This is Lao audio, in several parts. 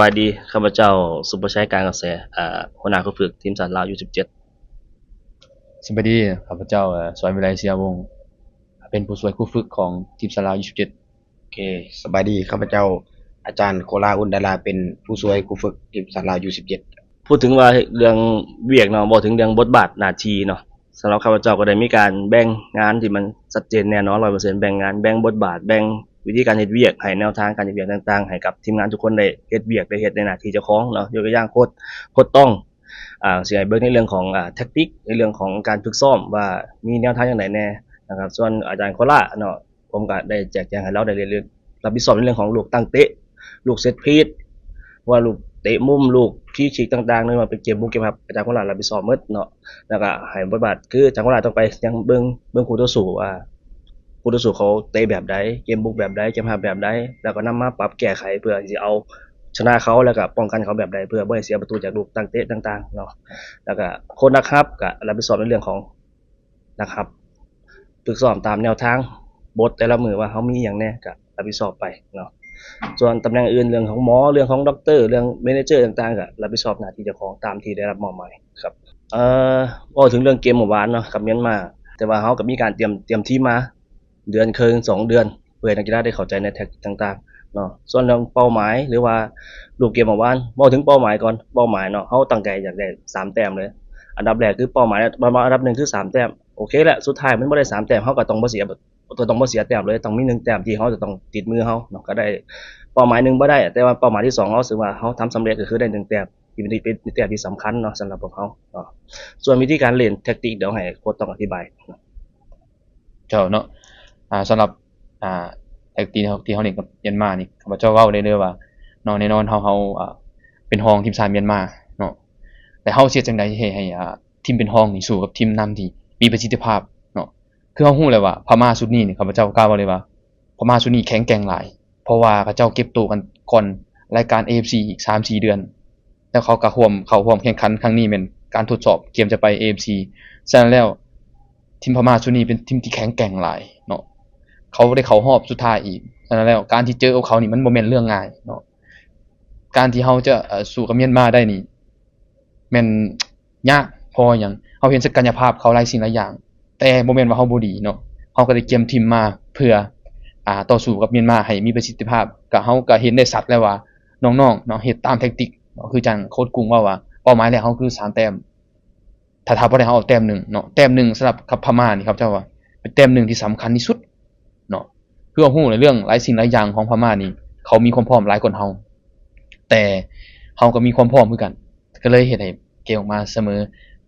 ບາຍດີ ຂ້າພະເຈົ້າ ສຸພະໄຊ ການກະແສ ອາ ຫົວໜ້າຄູຝຶກທີມຊາດລາວ ຢູສິບເຈັດ. ສະບາຍດີ ຂ້າພະເຈົ້າ ເອີ ສອນວິໄລ ເສຍວົງ ເປັນຜູ້ຊ່ວຍຄູຝຶກຂອງທີມຊາດລາວ ຢູສິບເຈັດ. ໂອເຄ ສະບາຍດີ ຂ້າພະເຈົ້າ ອາຈານ ໂຄລາ ອຸ່ນດາລາ ເປັນຜູ້ຊ່ວຍຄູຝຶກທີມຊາດລາວ ຢູສິບເຈັດ. ພູດເຖິງວ່າເລື່ອງວຽກເນາະ ເວົ້າເຖິງເລື່ອງບົດບາດໜ້າທີ່ເນາະ ສຳລັບຂ້າພະເຈົ້າກໍໄດ້ມີການແບ່ງງານທີ່ມັນຊັດເຈນແນ່ນອນ ຮ້ອຍເປີເຊັນ ແບ່ງງານ ແບ່ງບົດບາດ ແບ່ງວິທີການເຮັດວຽກ ໃຫ້ແນວທາງການເຮັດວຽກຕ່າງໆ ໃຫ້ກັບທີມງານທຸກຄົນໄດ້ເຮັດວຽກ ໄດ້ເຮັດໃນໜ້າທີ່ເຈົ້າຂອງເນາະ. ຍົກຕົວຢ່າງໂຄດ ໂຄດຕ້ອງ ອາ ຊິໃຫ້ເບິ່ງໃນເລື່ອງຂອງ ອາ ແທັກຕິກ ໃນເລື່ອງຂອງການຝຶກຊ້ອມວ່າມີແນວທາງຈັ່ງໃດແດ່ນະຄັບ. ສ່ວນອາຈານໂຄລາເນາະ ຜົມກໍໄດ້ແຈກແຈງໃຫ້ລາວໄດ້ເລີຍ ຮັບຜິດຊອບໃນເລື່ອງຂອງລູກຕັ້ງເຕະ ລູກເຊັດພີດ ວ່າລູກເຕະມຸມ ລູກຟຣີຄິກຕ່າງໆ ຫຼືວ່າເປັນເກມບຸກເກມຮັບ ອາຈານໂຄລາຮັບຜິດຊອບໝົດເນາະ. ແລ້ວກໍໃຫ້ບົດບາດ ຄືອາຈານໂຄລາຕ້ອງໄປຍັງເບິ່ງ ເບິ່ງຄູ່ຕໍ່ສູ້ວ່າ ຄູ່ຕໍ່ສູ້ເຂົາເຕະແບບໃດ ເກມບຸກແບບໃດ ເກມຮັບແບບໃດ ແລ້ວກໍນຳມາປັບແກ້ໄຂເພື່ອທີ່ຈະເອົາຊະນະເຂົາ ແລ້ວກໍປ້ອງກັນເຂົາແບບໃດ ເພື່ອບໍ່ໃຫ້ເສຍປະຕູຈາກລູກຕັ້ງເຕະຕ່າງໆເນາະ. ແລ້ວກໍໂຄດນັກຮັບກໍຮັບຜິດຊອບໃນເລື່ອງຂອງ ນະຄັບ ຝຶກຊ້ອມຕາມແນວທາງບົດແຕ່ລະມື້ວ່າເຮົາມີຫຍັງແດ່ ກະຮັບຜິດຊອບໄປເນາະ. ສ່ວນຕຳແໜ່ງອື່ນ ເລື່ອງຂອງໝໍ ເລື່ອງຂອງດັອກເຕີ ເລື່ອງແມເນເຈີຕ່າງໆ ກະຮັບຜິດຊອບໜ້າທີ່ເຈົ້າຂອງຕາມທີ່ໄດ້ຮັບມອບໝາຍຄັບ. ເອີ ເວົ້າເຖິງເລື່ອງເກມມື້ວານເນາະ ກັບມຽນມາ ແຕ່ວ່າເຮົາກະມີການຕຽມ ຕຽມທີມມາ ເດືອນເຄິ່ງ ສອງເດືອນ ເພື່ອໃຫ້ນັກກິລາໄດ້ເຂົ້າໃຈໃນແທັກຕິກຕ່າງໆເນາະ. ສ່ວນເລື່ອງເປົ້າໝາຍ ຫຼືວ່າຮູບເກມເມື່ອວານ ເວົ້າເຖິງເປົ້າໝາຍກ່ອນ ເປົ້າໝາຍເນາະ ເຮົາຕັ້ງໃຈຢາກໄດ້ສາມແຕ້ມເລີຍ. ອັນດັບແລກຄືເປົ້າໝາຍ ເປົ້າໝາຍອັນດັບໜຶ່ງຄືສາມແຕ້ມ ໂອເຄແຫຼະ ສຸດທ້າຍມັນບໍ່ໄດ້ສາມແຕ້ມ ເຮົາກໍຕ້ອງບໍ່ເສຍ ກໍຕ້ອງບໍ່ເສຍແຕ້ມເລີຍ ຕ້ອງມີໜຶ່ງແຕ້ມທີ່ເຮົາຈະຕ້ອງຕິດມືເຮົາເນາະ ກໍໄດ້ເປົ້າໝາຍໜຶ່ງບໍ່ໄດ້ ແຕ່ວ່າເປົ້າໝາຍທີສອງເຮົາ ຖືວ່າເຮົາທຳສຳເລັດ ກໍຄືໄດ້ໜຶ່ງແຕ້ມ ທີ່ເປັນ ເປັນແຕ້ມທີ່ສຳຄັນເນາະ ສຳລັບພວກເຮົາເນາະ. ສ່ວນວິທີການຫຼິ້ນແທັກຕິກ ດຽວໃຫ້ໂຄດຕ້ອງອະທິບາຍເນາະ. ເຈົ້າເນາະ ອ່າ ສຳລັບ ອ່າ ແທັກຕິກທີ່ເຮົາ ທີ່ເຮົາຫຼິ້ນກັບມຽນມານີ້ ຂ້າພະເຈົ້າເວົ້າໄດ້ເລີຍວ່າເນາະ ແນ່ນອນເຮົາ ເຮົາ ອ່າ ເປັນຮອງທີມຊາດມຽນມາເນາະ ແຕ່ເຮົາຊິເຮັດຈັ່ງໃດໃຫ້ ໃຫ້ ອ່າ ທີມເປັນຮອງນີ້ສູ້ກັບທີມນຳທີ່ມີປະສິດທິພາບເນາະ. ຄືເຮົາຮູ້ແລ້ວວ່າພະມ້າຊຸດນີ້ນີ້ ຂ້າພະເຈົ້າກ້າເວົ້າເລີຍວ່າ ພະມ້າຊຸດນີ້ແຂງແກ່ງຫຼາຍ ເພາະວ່າເຂົາເຈົ້າເກັບໂຕກັນກ່ອນລາຍການເອເອັຟຊີອີກສາມສີ່ເດືອນ ແລ້ວເຂົາກໍຮ່ວມ ເຂົ້າຮ່ວມແຂ່ງຂັນຄັ້ງນີ້ແມ່ນການທົດສອບກຽມຈະໄປເອເອັຟຊີ. ສະນັ້ນແລ້ວ ທີມພະມ້າຊຸດນີ້ເປັນທີມທີ່ແຂງແກ່ງຫຼາຍເນາະ ເຂົາໄດ້ເຂົ້າຮອບສຸດທ້າຍອີກ. ສະນັ້ນແລ້ວ ການທີ່ເຈີກັບເຂົານີ້ມັນບໍ່ແມ່ນເລື່ອງງ່າຍເນາະ ການທີ່ເຮົາຈະ ເອີ ສູ້ກັບມຽນມາໄດ້ນີ້ ແມ່ນຍາກ ເພາະຫຍັງ ເຮົາເຫັນສັກກະຍະພາບເຂົາຫຼາຍສິ່ງຫຼາຍຢ່າງ ແຕ່ບໍ່ແມ່ນວ່າເຮົາບໍ່ດີເນາະ ເຮົາກໍໄດ້ກຽມທີມມາເພື່ອ ອ່າ ຕໍ່ສູ້ກັບມຽນມາໃຫ້ມີປະສິດທິພາບ. ກະ ເຮົາກໍເຫັນໄດ້ຊັດແລ້ວວ່ານ້ອງໆເນາະ ເຮັດຕາມແທັກຕິກເນາະ ຄືຈັ່ງໂຄດກຸ້ງເວົ້າວ່າ ເປົ້າໝາຍແລກເຮົາຄືສາມແຕ້ມ ຖ້າ ຖ້າບໍ່ໄດ້ເຮົາເອົາແຕ້ມໜຶ່ງເນາະ ແຕ້ມໜຶ່ງສຳລັບກັບພະມ້ານີ້ ຂ້າພະເຈົ້າວ່າເປັນແຕ້ມໜຶ່ງທີ່ສຳຄັນທີ່ສຸດເນາະ ເພື່ອເຮົາຮູ້ໃນເລື່ອງຫຼາຍສິ່ງຫຼາຍຢ່າງຂອງພະມ້ານີ້ ເຂົາມີຄວາມພ້ອມຫຼາຍກວ່າເຮົາ ແຕ່ເຮົາກໍມີຄວາມພ້ອມຄືກັນ ກໍເລີຍເຮັດໃຫ້ເກມອອກມາສະເໝີ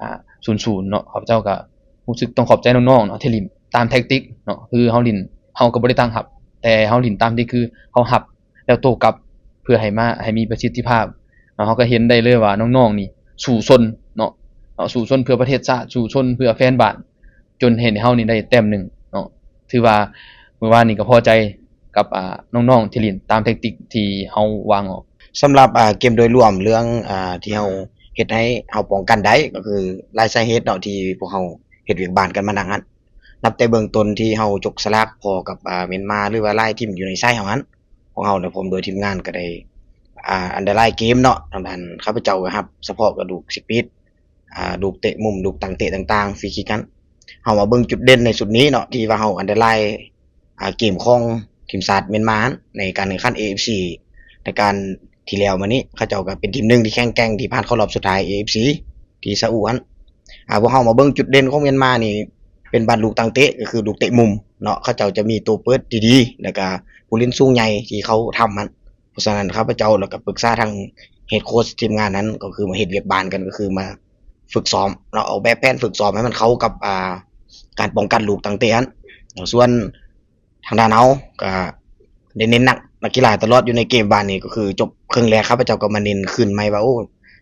ອ່າ ສູນສູນເນາະ. ຂ້າພະເຈົ້າກໍຮູ້ສຶກຕ້ອງຂອບໃຈນ້ອງໆເນາະ ທີ່ຫຼິ້ນຕາມແທັກຕິກເນາະ ຄືເຮົາຫຼິ້ນ ເຮົາກໍບໍ່ໄດ້ຕັ້ງຮັບ ແຕ່ເຮົາຫຼິ້ນຕາມທີ່ ຄືເຮົາຮັບ ແລ້ວໂຕ້ກັບ ເພື່ອໃຫ້ມາ ໃຫ້ມີປະສິດທິພາບເນາະ. ເຮົາກໍເຫັນໄດ້ເລີຍວ່ານ້ອງໆນີ້ສູ້ຊົນເນາະ ເນາະ ສູ້ຊົນເພື່ອປະເທດຊາດ ສູ້ຊົນເພື່ອແຟນບ້ານ ຈົນເຮັດໃຫ້ເຮົານີ້ໄດ້ແຕ້ມໜຶ່ງເນາະ. ຖືວ່າມື້ວານນີ້ກໍພໍໃຈກັບ ອ່າ ນ້ອງໆທີ່ຫຼິ້ນຕາມແທັກຕິກທີ່ເຮົາວາງອອກ. ສຳລັບ ອ່າ ເກມໂດຍລວມ ເລື່ອງ ອ່າ ທີ່ເຮົາເຮັດໃຫ້ເຮົາປ້ອງກັນໄດ້ ກໍຄືຫຼາຍສາເຫດເນາະ ທີ່ພວກເຮົາເຮັດວຽກບ້ານກັນມາໜັກຫັ້ນ ນັບແຕ່ເບື້ອງຕົ້ນທີ່ເຮົາຈົກສະຫຼາກພໍ້ກັບ ອ່າ ມຽນມາ ຫຼືວ່າຫຼາຍທີມຢູ່ໃນສາຍເຮົາຫັ້ນ ພວກເຮົາໄດ້ພ້ອມດ້ວຍທີມງານກໍໄດ້ ອ່າ ອັນເດອລາຍເກມເນາະ ທາງດ້ານຂ້າພະເຈົ້າກໍຮັບສະເພາະກະດູກຊິກປີດ ອ່າ ລູກເຕະມຸມ ລູກຕັ້ງເຕະຕ່າງໆ ຟຣີຄິກຫັ້ນ. ເຮົາມາເບິ່ງຈຸດເດັ່ນໃນຊຸດນີ້ເນາະ ທີ່ວ່າເຮົາອັນເດອລາຍ ອ່າ ເກມຂອງທີມຊາດມຽນມາໃນການແຂ່ງຂັນເອເອັຟຊີ ໃນການທີ່ແລ້ວມານີ້ ເຂົາເຈົ້າກໍເປັນທີມໜຶ່ງທີ່ແຂງແກ່ງ ທີ່ຜ່ານເຂົ້າຮອບສຸດທ້າຍເອເອັຟຊີ ທີ່ຊາອຸຫັ້ນ. ອ່າ ພວກເຮົາມາເບິ່ງຈຸດເດັ່ນຂອງມຽນມານີ້ ເປັນບານລູກຕັ້ງເຕະ ກໍຄືລູກເຕະມຸມເນາະ ເຂົາເຈົ້າຈະມີໂຕເປີດທີ່ດີ ແລ້ວກະຜູ້ຫຼິ້ນສູງໃຫຍ່ທີ່ເຂົາທຳຫັ້ນ. ເພາະສະນັ້ນ ຂ້າພະເຈົ້າ ແລ້ວກະປຶກສາທາງເຮດໂຄດທີມງານນັ້ນ ກໍຄືມາເຮັດວຽກບ້ານກັນ ກໍຄືມາຝຶກຊ້ອມເນາະ ອອກແບບແຜນຝຶກຊ້ອມໃຫ້ມັນເຂົ້າກັບ ອ່າ ການປ້ອງກັນລູກຕັ້ງເຕະຫັ້ນ. ສ່ວນ ທາງດ້ານເຮົາກະໄດ້ເນັ້ນໜັກນັກກິລາຕະຫຼອດຢູ່ໃນເກມວານນີ້ ກໍຄືຈົບເຄິ່ງແລກ ຂ້າພະເຈົ້າກໍມາເນັ້ນຄືນໃໝ່ວ່າ ໂອ້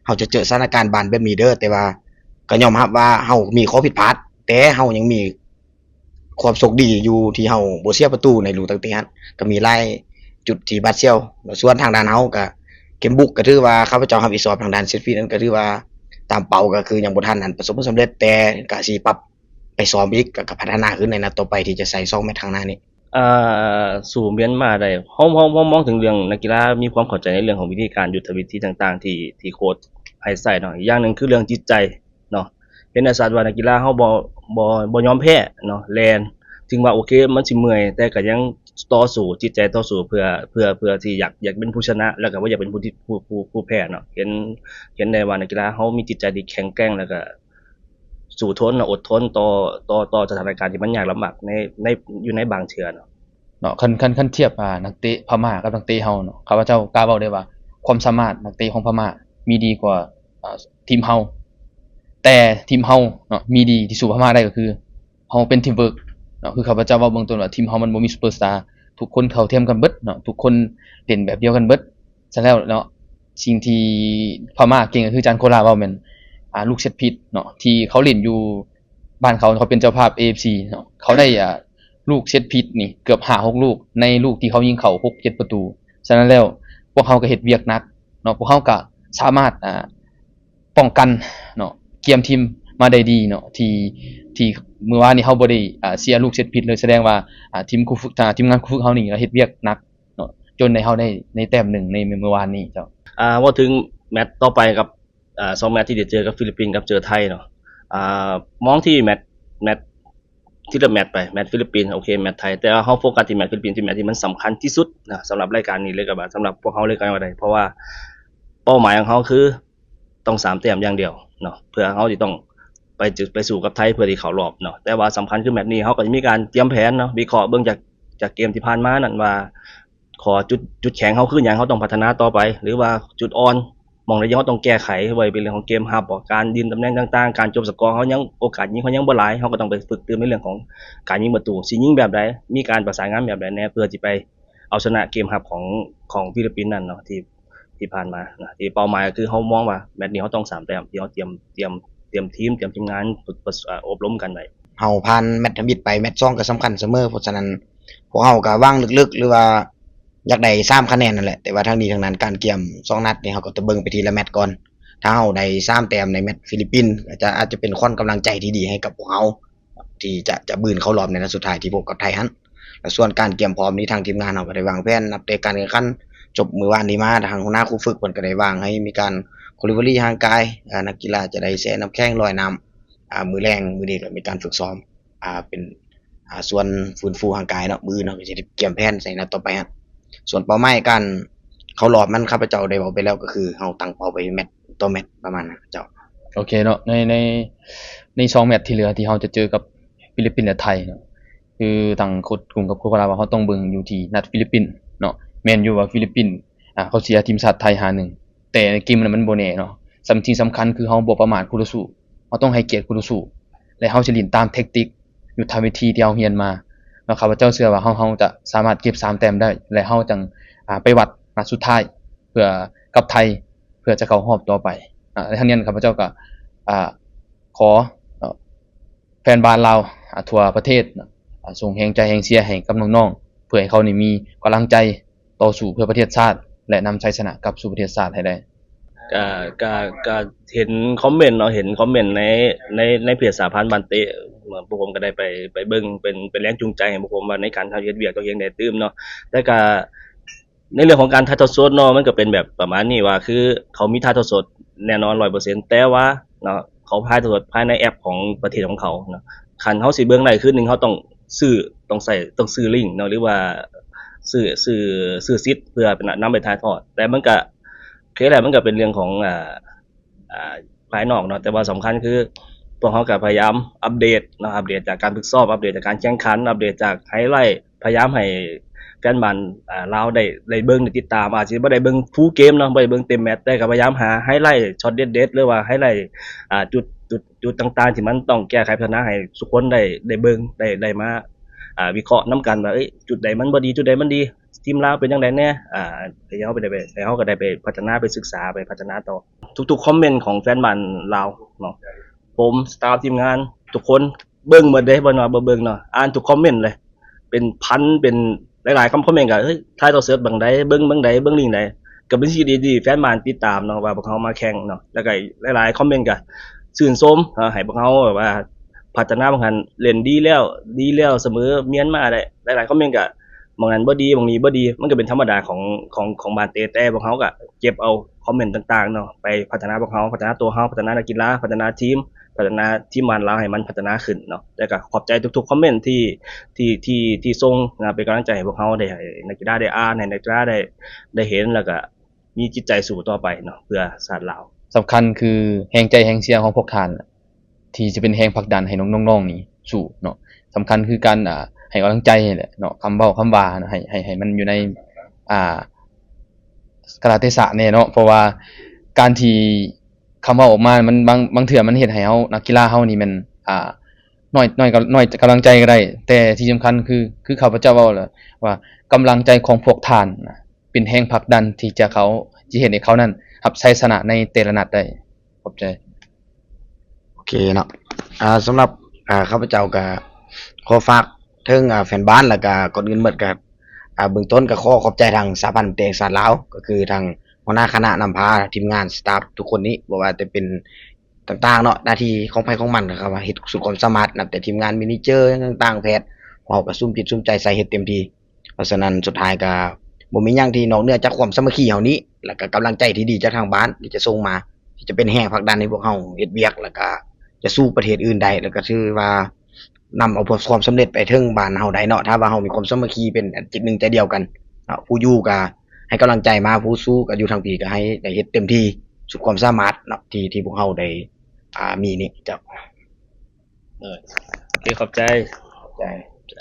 ເຮົາຈະເຈີສະຖານະການບ້ານແບບນີ້ເດີ ແຕ່ວ່າກໍຍອມຮັບວ່າເຮົາມີຂໍ້ຜິດພາດ ແຕ່ເຮົາຍັງມີຄວາມໂຊກດີຢູ່ທີ່ເຮົາບໍ່ເສຍປະຕູໃນລູກຕັ້ງເຕະຫັ້ນ ກໍມີຫຼາຍຈຸດທີ່ບາດສ່ຽວ. ແລ້ວສ່ວນທາງດ້ານເຮົາກະ ເກມບຸກກໍຖືວ່າຂ້າພະເຈົ້າຮັບຜິດຊອບທາງດ້ານເຊັດພີດນັ້ນ ກໍຖືວ່າຕາມເປົ້າ ກໍຄືຍັງບໍ່ທັນອັນປະສົບຜົນສຳເລັດ ແຕ່ກະຊິປັບ ໄປຊ້ອມອີກ ກໍ ກໍພັດທະນາຂຶ້ນໃນນັດຕໍ່ໄປທີ່ຈະໃສ່ສອງແມັດຂ້າງໜ້ານີ້. ອ່າ ສູ້ມຽນມາໄດ້ ເຮົາ ເຮົາ ເຮົາມອງເຖິງເລື່ອງນັກກິລາມີຄວາມເຂົ້າໃຈໃນເລື່ອງຂອງວິທີການ ຍຸດທະວິທີຕ່າງໆ ທີ່ ທີ່ໂຄດໃຫ້ໃຊ້ເນາະ. ອີກຢ່າງໜຶ່ງຄືເລື່ອງຈິດໃຈເນາະ ເຫັນໄດ້ຊັດວ່ານັກກິລາເຮົາບໍ່ ບໍ່ ບໍ່ຍອມແພ້ເນາະ ແລ່ນ ເຖິງວ່າໂອເຄມັນຊິເມື່ອຍ ແຕ່ກໍຍັງຕໍ່ສູ້ ຈິດໃຈຕໍ່ສູ້ເພື່ອ ເພື່ອ ເພື່ອທີ່ຢາກ ຢາກເປັນຜູ້ຊະນະ ແລ້ວກໍບໍ່ຢາກເປັນຜູ້ທີ່ ຜູ້ ຜູ້ ຜູ້ແພ້ເນາະ. ເຫັນ ເຫັນໄດ້ວ່ານັກກິລາເຮົາມີຈິດໃຈທີ່ແຂງແກ່ງ ແລ້ວກໍສູ້ທົນ ແລະ ອົດທົນຕໍ່ ຕໍ່ ຕໍ່ສະຖານະການທີ່ມັນຍາກລຳບາກໃນ ໃນ ຢູ່ໃນບາງເທື່ອເນາະ. ເນາະ ຄັນ ຄັນ ຄັນທຽບ ອ່າ ນັກເຕະພະມ້າກັບນັກເຕະເຮົາເນາະ ຂ້າພະເຈົ້າກ້າເວົ້າໄດ້ວ່າ ຄວາມສາມາດນັກເຕະຂອງພະມ້າມີດີກວ່າ ອ່າ ທີມເຮົາ ແຕ່ທີມເຮົາເນາະ ມີດີທີ່ສູ້ພະມ້າໄດ້ກໍຄື ເຮົາເປັນທີມເວີກເນາະ. ຄືຂ້າພະເຈົ້າເວົ້າເບື້ອງຕົ້ນວ່າ ທີມເຮົາມັນບໍ່ມີຊຸບເປີສະຕາ ທຸກຄົນເຂົ້າທຽມກັນເບິດເນາະ ທຸກຄົນຫຼິ້ນແບບດຽວກັນເບິດ. ສະນັ້ນແລ້ວເນາະ ສິ່ງທີ່ພະມ້າເກັ່ງກໍຄື ຈານໂຄລາເວົ້າແມ່ນ ອ່າ ລູກເຊັດພີດເນາະ ທີ່ເຂົາຫຼິ້ນຢູ່ ບ້ານເຂົາ ເຂົາເປັນເຈົ້າພາບ ເອເອັຟຊີ ເນາະ ເຂົາໄດ້ ອ່າ ລູກເຊັດພີດນີ້ເກືອບຫ້າຫົກລູກ ໃນລູກທີ່ເຂົາຍິງເຂົ້າຫົກເຈັດປະຕູ. ສະນັ້ນແລ້ວ ພວກເຮົາກໍເຮັດວຽກໜັກເນາະ ພວກເຮົາກໍສາມາດ ອ່າ ປ້ອງກັນເນາະ ກຽມທີມມາໄດ້ດີເນາະ ທີ່ ທີ່ມື້ວານນີ້ເຮົາບໍ່ໄດ້ ອ່າ ເສຍລູກເຊັດພີດເລີຍ ສະແດງວ່າ ອ່າ ທີມຄູຝຶກ ອ່າ ທີມງານຄູຝຶກເຮົານີ້ກໍເຮັດວຽກໜັກເນາະ ຈົນໄດ້ ເຮົາໄດ້ ໄດ້ແຕ້ມໜຶ່ງໃນມື້ວານນີ້ເຈົ້າ. ອ່າ ເວົ້າເຖິງແມັດຕໍ່ໄປກັບ ອ່າ ສອງແມັດທີ່ຈະເຈີກັບຟີລິບປິນກັບເຈີໄທເນາະ ອ່າ ມອງທີ່ແມັດ ແມັດ ທີລະແມັດໄປ ແມັດຟີລິບປິນ ໂອເຄ ແມັດໄທ ແຕ່ວ່າເຮົາໂຟກັສທີ່ແມັດຟີລິບປິນ ທີ່ແມັດທີ່ມັນສຳຄັນທີ່ສຸດນະ ສຳລັບລາຍການນີ້ເລີຍກໍວ່າ ສຳລັບພວກເຮົາເລີຍກໍວ່າໄດ້ ເພາະວ່າເປົ້າໝາຍຂອງເຮົາຄືຕ້ອງສາມແຕ້ມຢ່າງດຽວເນາະ ເພື່ອເຮົາຊິຕ້ອງໄປ ໄປສູ້ກັບໄທເພື່ອທີ່ເຂົ້າລອບເນາະ. ແຕ່ວ່າສຳຄັນຄືແມັດນີ້ ເຮົາກໍຈະມີການຕຽມແຜນເນາະ ວິເຄາະເບິ່ງຈາກ ຈາກເກມທີ່ຜ່ານມານັ້ນວ່າ ຂໍ້ຈຸດ ຈຸດແຂງເຮົາຄືຫຍັງ ເຮົາຕ້ອງພັດທະນາຕໍ່ໄປ ຫຼືວ່າຈຸດອ່ອນ ໝ່ອງໃດທີ່ເຮົາຕ້ອງແກ້ໄຂ ບໍ່ວ່າເປັນເລື່ອງຂອງເກມຮັບບໍ ການຢືນຕຳແໜ່ງຕ່າງໆ ການຈົບສະກໍເຮົາຍັງ ໂອກາດຍິງເຮົາຍັງບໍ່ຫຼາຍ ເຮົາກໍຕ້ອງໄປຝຶກຕື່ມໃນເລື່ອງຂອງການຍິງປະຕູ ຊິຍິງແບບໃດ ມີການປະສານງານແບບໃດແດ່ ເພື່ອຊິໄປເອົາຊະນະເກມຮັບຂອງ ຂອງຟີລິບປິນນັ້ນເນາະ ທີ່ ທີ່ຜ່ານມານະ ທີ່ເປົ້າໝາຍກໍຄືເຮົາມອງວ່າແມັດນີ້ເຮົາຕ້ອງສາມແຕ້ມ ທີ່ເຮົາຕຽມ ຕຽມ ຕຽມທີມ ຕຽມທີມງານ ຝຶກ ຝຶກ ເອີ່ ອົບຮົມກັນໄວ້. ເຮົາຜ່ານແມັດທຳອິດໄປ ແມັດສອງກໍສຳຄັນສະເໝີ ເພາະສະນັ້ນ ພວກເຮົາກໍຫວັງເລິກໆ ຫຼືວ່າຢາກໄດ້ສາມຄະແນນນັ້ນແຫຼະ ແຕ່ວ່າທັງນີ້ທັງນັ້ນ ການກຽມສອງນັດນີ້ ເຮົາກໍຕ້ອງເບິ່ງໄປທີລະແມັດກ່ອນ. ຖ້າເຮົາໄດ້ສາມແຕ້ມໃນແມັດຟີລິບປິນ ກໍຈະ ອາດຈະເປັນຂວັນກຳລັງໃຈທີ່ດີໃຫ້ກັບພວກເຮົາ ທີ່ຈະ ຈະບືນເຂົ້າລອບໃນນັດສຸດທ້າຍທີ່ພົບກັບໄທຫັ້ນ. ແລະ ສ່ວນການກຽມພ້ອມນີ້ ທາງທີມງານເຮົາກໍໄດ້ວາງແຜນນັບແຕ່ການແຂ່ງຂັນ ຈົບມື້ວານນີ້ມາ ທາງຫົວໜ້າຄູຝຶກເພິ່ນກໍໄດ້ວາງໃຫ້ມີການ recovery ຮ່າງກາຍ ອາ ນັກກິລາຈະໄດ້ແຊ່ນ້ຳແຂງ ລອຍນ້ຳ ອາ ມື້ແລງ ມື້ນີ້ກໍມີການຝຶກຊ້ອມ ອາ ເປັນ ອາ ສ່ວນຟື້ນຟູຮ່າງກາຍເນາະ. ມື້ອື່ນເຮົາກໍຈະໄດ້ກຽມແຜນໃສ່ນັດຕໍ່ໄປຫັ້ນ. ສ່ວນເປົ້າໝາຍການເຂົ້າລອບນັ້ນ ຂ້າພະເຈົ້າໄດ້ເວົ້າໄປແລ້ວ ກໍຄືເຮົາຕັ້ງເປົ້າໄປແມັດຕໍ່ແມັດປະມານນັ້ນເຈົ້າ. ໂອເຄເນາະ ໃນ ໃນ ໃນສອງແມັດທີ່ເຫຼືອທີ່ເຮົາຈະເຈີກັບຟີລິບປິນ ແລະ ໄທເນາະ ຄືທາງໂຄດກຸງກັບໂຄດໂຄລາວ່າເຮົາຕ້ອງເບິ່ງຢູ່ທີ່ນັດຟີລິບປິນເນາະ. ແມ່ນຢູ່ວ່າຟີລິບປິນ ອາ ເຂົາເສຍທີມຊາດໄທຫ້າໜຶ່ງ ແຕ່ເກມນັ້ນມັນບໍ່ແນ່ເນາະ. ສຳ ສິ່ງສຳຄັນຄືເຮົາບໍ່ປະໝາດຄູ່ຕໍ່ສູ້ ເຮົາຕ້ອງໃຫ້ກຽດຄູ່ຕໍ່ສູ້ ແລະ ເຮົາຈະຫຼິ້ນຕາມແທັກຕິກ ຍຸດທະວິທີທີ່ເຮົາຮຽນມາເນາະ. ຂ້າພະເຈົ້າເຊື່ອວ່າເຮົາ ເຮົາຈະສາມາດເກັບສາມແຕ້ມໄດ້ ແລະ ເຮົາຈັ່ງ ອາ ໄປວັດນັດສຸດທ້າຍ ເພື່ອກັບໄທ ເພື່ອຈະເຂົ້າຮອບຕໍ່ໄປ. ອາ ແລະ ທັງນີ້ຂ້າພະເຈົ້າກໍ ອາ ຂໍ ເອີ່ ແຟນບານລາວ ອາ ທົ່ວປະເທດ ອາ ສົ່ງແຮງໃຈແຮງເຊຍໃຫ້ກັບນ້ອງໆ ເພື່ອໃຫ້ເຂົານີ້ມີກຳລັງໃຈຕໍ່ສູ້ເພື່ອປະເທດຊາດ ແລະ ນຳໄຊຊະນະກັບສູ່ປະເທດຊາດໃຫ້ໄດ້. ກະ ກະ ກະເຫັນຄອມເມັນເນາະ ເຫັນຄອມເມັນໃນ ໃນ ໃນເພຈສະຫະພັນບານເຕະ ພວກຜົມກໍໄດ້ໄປ ໄປເບິ່ງ ເປັນ ເປັນແຮງຈູງໃຈໃຫ້ພວກຜົມວ່າໃນການເຮັດວຽກຕ້ອງເຮັດໃຫ້ໄດ້ຕື່ມເນາະ. ແຕ່ກະ ໃນເລື່ອງຂອງການຖ່າຍທອດສົດເນາະ ມັນກໍເປັນແບບປະມານນີ້ວ່າ ຄືເຂົາມີຖ່າຍທອດສົດແນ່ນອນຮ້ອຍເປີເຊັນ ແຕ່ວ່າເນາະ ເຂົາຖ່າຍທອດສົດພາຍໃນແອັບຂອງປະເທດຂອງເຂົາເນາະ. ຄັນເຮົາຊິເບິ່ງໄດ້ຄື ໜຶ່ງ ເຮົາຕ້ອງຊື້ ຕ້ອງໃຊ້ ຕ້ອງຊື້ລິ້ງເນາະ ຫຼືວ່າຊື້ ຊື້ ຊື້ສິດເພື່ອໄປນຳ ນຳໄປຖ່າຍທອດ. ແຕ່ມັນກະ ໂອເຄແຫຼະ ມັນກະເປັນເລື່ອງຂອງ ອ່າ ອ່າ ພາຍນອກເນາະ ແຕ່ວ່າສຳຄັນຄື ພວກເຮົາກໍພະຍາຍາມອັບເດດເນາະ ອັບເດດຈາກການຝຶກຊ້ອມ ອັບເດດຈາກການແຂ່ງຂັນ ອັບເດດຈາກໄຮໄລ ພະຍາຍາມໃຫ້ແຟນບານ ອ່າ ລາວໄດ້ ໄດ້ເບິ່ງໄດ້ຕິດຕາມ ອາດຊິບໍ່ໄດ້ເບິ່ງຟູເກມເນາະ ບໍ່ໄດ້ເບິ່ງເຕັມແມັດ ແຕ່ກໍພະຍາຍາມຫາໄຮໄລ ຊັອດເດັດໆ ຫຼືວ່າໄຮໄລ ອ່າ ຈຸດ ຈຸດ ຈຸດຕ່າງໆ ທີ່ມັນຕ້ອງແກ້ໄຂພັດທະນາໃຫ້ທຸກຄົນໄດ້ ໄດ້ເບິ່ງ ໄດ້ ໄດ້ມາ ອ່າ ວິເຄາະນຳກັນວ່າ ເອີຍ ຈຸດໃດມັນບໍ່ດີ ຈຸດໃດມັນດີ ທີມລາວເປັນຈັ່ງໃດແດ່ ອ່າ ໃຫ້ເຮົາໄປໄດ້ໄປ ໃຫ້ເຮົາກໍໄດ້ໄປພັດທະນາ ໄປສຶກສາ ໄປພັດທະນາຕໍ່. ທຸກໆຄອມເມັນຂອງແຟນບານລາວເນາະ ຜົມ ສະຕາຟ ທີມງານ ທຸກຄົນເບິ່ງໝົດເດ້ ບໍ່ແມ່ນວ່າບໍ່ເບິ່ງເນາະ ອ່ານທຸກຄອມເມັນເລີຍ ເປັນພັນ ເປັນຫຼາຍໆຄຳຄອມເມັນ ກໍ ເອີຍ ຖ່າຍທອດສົດບັງໃດ ເບິ່ງບັງໃດ ເບິ່ງລິ້ງໃດ ກໍເປັນສິ່ງທີ່ດີ ແຟນບານຕິດຕາມເນາະ ວ່າພວກເຮົາມາແຂ່ງເນາະ ແລ້ວກໍຫຼາຍໆຄອມເມັນກໍຊື່ນຊົມເນາະ ໃຫ້ພວກເຮົາແບບວ່າ ພັດທະນາບາງຫັ້ນເລ່ນດີແລ້ວ ດີແລ້ວສະເໝີມຽນມາໄດ້ ຫຼາຍໆຄອມເມັນກະ ໝ່ອງນັ້ນບໍ່ດີ ໝ່ອງນີ້ບໍ່ດີ ມັນກະເປັນທຳມະດາຂອງ ຂອງ ຂອງບ້ານເຕະ ແຕ່ພວກເຮົາກະເກັບເອົາຄອມເມັນຕ່າງໆເນາະ ໄປພັດທະນາພວກເຮົາ ພັດທະນາໂຕເຮົາ ພັດທະນານັກກິລາ ພັດທະນາທີມ ພັດທະນາທີມບ້ານລາວໃຫ້ມັນພັດທະນາຂຶ້ນເນາະ ແລ້ວກະຂອບໃຈທຸກໆຄອມເມັນທີ່ ທີ່ ທີ່ ທີ່ສົ່ງ ອາ ເປັນກຳລັງໃຈໃຫ້ພວກເຮົາ ໄດ້ໃຫ້ນັກກິລາໄດ້ອ່ານ ໃຫ້ນັກກິລາໄດ້ ໄດ້ເຫັນ ແລ້ວກະມີຈິດໃຈສູ້ຕໍ່ໄປເນາະ ເພື່ອຊາດລາວ. ສຳຄັນຄືແຮງໃຈແຮງເຊຍຂອງພວກທ່ານ ທີ່ຈະເປັນແຮງຜັກດັນໃຫ້ນ້ອງໆນີ້ສູ້ເນາະ ສຳຄັນຄືການ ອ່າ ໃຫ້ກຳລັງໃຈນີ້ແຫຼະເນາະ ຄຳເວົ້າຄຳວ່າໃຫ້ ໃຫ້ ໃຫ້ມັນຢູ່ໃນ ອ່າ ກາລະເທສະແດ່ເນາະ ເພາະວ່າການທີ່ຄຳເວົ້າອອກມາມັນ ບາງ ບາງເທື່ອມັນເຮັດໃຫ້ເຮົາ ນັກກິລາເຮົານີ້ແມ່ນ ອ່າ ໜ້ອຍ ໜ້ອຍ ໜ້ອຍກຳລັງໃຈກໍໄດ້ ແຕ່ທີ່ສຳຄັນຄື ຄືຂ້າພະເຈົ້າເວົ້າແຫຼະວ່າ ກຳລັງໃຈຂອງພວກທ່ານນະ ເປັນແຮງຜັກດັນທີ່ຈະເຂົາ ຈະເຮັດໃຫ້ເຂົານັ້ນຮັບໄຊຊະນະໃນແຕ່ລະນັດໄດ້. ຂອບໃຈ. ໂອເຄເນາະ ອ່າ ສຳລັບ ອ່າ ຂ້າພະເຈົ້າກະຂໍຝາກເຖິງ ອ່າ ແຟນບານ ແລ້ວກະກ່ອນອື່ນໝົດກະ ອ່າ ເບື້ອງຕົ້ນກະຂໍຂອບໃຈທາງສະຫະພັນເຕະແຫ່ງຊາດລາວ ກໍຄືທາງຫົວໜ້າຄະນະນຳພາ ທີມງານ ສະຕາຟ ທຸກຄົນນີ້ ບໍ່ວ່າຈະເປັນຕ່າງໆເນາະ ໜ້າທີ່ຂອງໃຜຂອງມັນ ເຂົາເຮັດສຸດຄວາມສາມາດ ນັບແຕ່ທີມງານ ແມເນເຈີຕ່າງໆ ແພດ ພວກເຮົາກະສຸມຈິດສຸມໃຈໃສ່ເຮັດເຕັມທີ່. ເພາະສະນັ້ນສຸດທ້າຍກະບໍ່ມີຫຍັງທີ່ນອກເໜືອຈາກຄວາມສາມັກຄີເຮົານີ້ ແລ້ວກະກຳລັງໃຈທີ່ດີຈາກທາງບ້ານທີ່ຈະສົ່ງມາ ທີ່ຈະເປັນແຮງຜັກດັນໃຫ້ພວກເຮົາເຮັດວຽກ ແລ້ວກະຈະສູ້ປະເທດອື່ນໄດ້ ແລ້ວກະຖືວ່ານຳເອົາຄວາມສຳເລັດໄປເຖິງບ້ານເຮົາໄດ້ເນາະ ຖ້າວ່າເຮົາມີຄວາມສາມັກຄີເປັນຈິດໜຶ່ງໃຈດຽວກັນເນາະ ຜູ້ຢູ່ກະໃຫ້ກຳລັງໃຈມາ ຜູ້ສູ້ກະຢູ່ທາງພີ້ ກະໃຫ້ໄດ້ເຮັດເຕັມທີ່ສຸດຄວາມສາມາດເນາະ ທີ່ ທີ່ພວກເຮົາໄດ້ ອ່າ ມີນີ້ເຈົ້າ. ໂອເຄ ຂອບໃຈ ຂອບໃຈ.